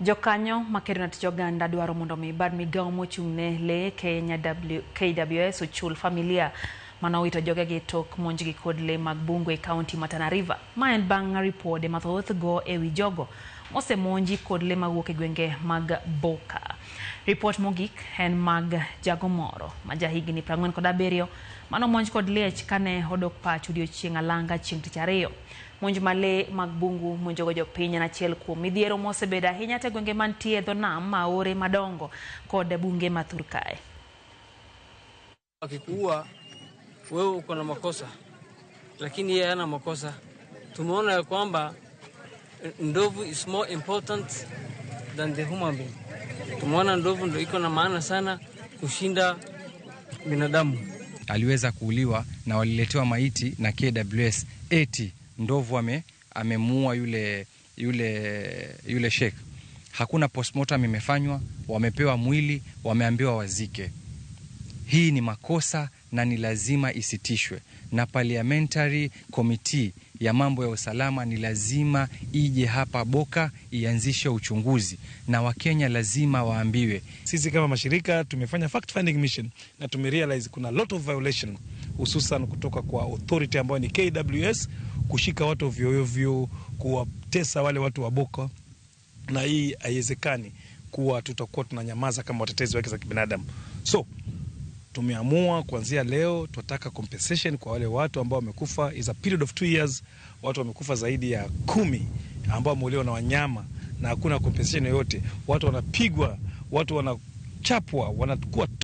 Jokanyo makedo ne tich oganda dwaro mondo mi bad migawo mochung' ne lee Kenya KWS ochul familia manowito jogegi tok monjgi kod lee mag bungu e kaunti ma Tana River. Ma en bang' ripode mathoth go ewi jogo mosemonji kod lee mawuok e gwenge mag Boka. Ripot mogik en mag jago moro ma jahigni 47 manomonj kod liech kane odok pacho odiochieng' alanga chieng' tich ariyo. Monj ma lee mag bungu monjogo jopiny en achiel kuom midhiero mosebedo ahinya te gwenge mantie e dho nam, aore madongo kod bunge ma thur kae. Akikuua wewe uko na makosa, lakini yeye hana makosa. Tumeona ya kwamba ndovu is more important than the human being. Tumeona ndovu ndo iko na maana sana kushinda binadamu. Aliweza kuuliwa na waliletewa maiti na KWS eti ndovu amemuua yule sheikh. Hakuna postmortem imefanywa, wamepewa mwili, wameambiwa wazike. Hii ni makosa na ni lazima isitishwe, na parliamentary committee ya mambo ya usalama ni lazima ije hapa Boka ianzishe uchunguzi, na Wakenya lazima waambiwe. Sisi kama mashirika tumefanya fact finding mission na tumerealize kuna lot of violation, hususan kutoka kwa authority ambayo ni KWS, kushika watu ovyo ovyo, kuwatesa wale watu wa Boka, na hii haiwezekani kuwa tutakuwa tunanyamaza kama watetezi wa haki za kibinadamu. So tumeamua kuanzia leo tunataka compensation kwa wale watu ambao wamekufa. Is a period of 2 years, watu wamekufa zaidi ya 10 ambao wameuliwa na wanyama na hakuna compensation yoyote. Watu wanapigwa, watu wanachapwa, wanakuwa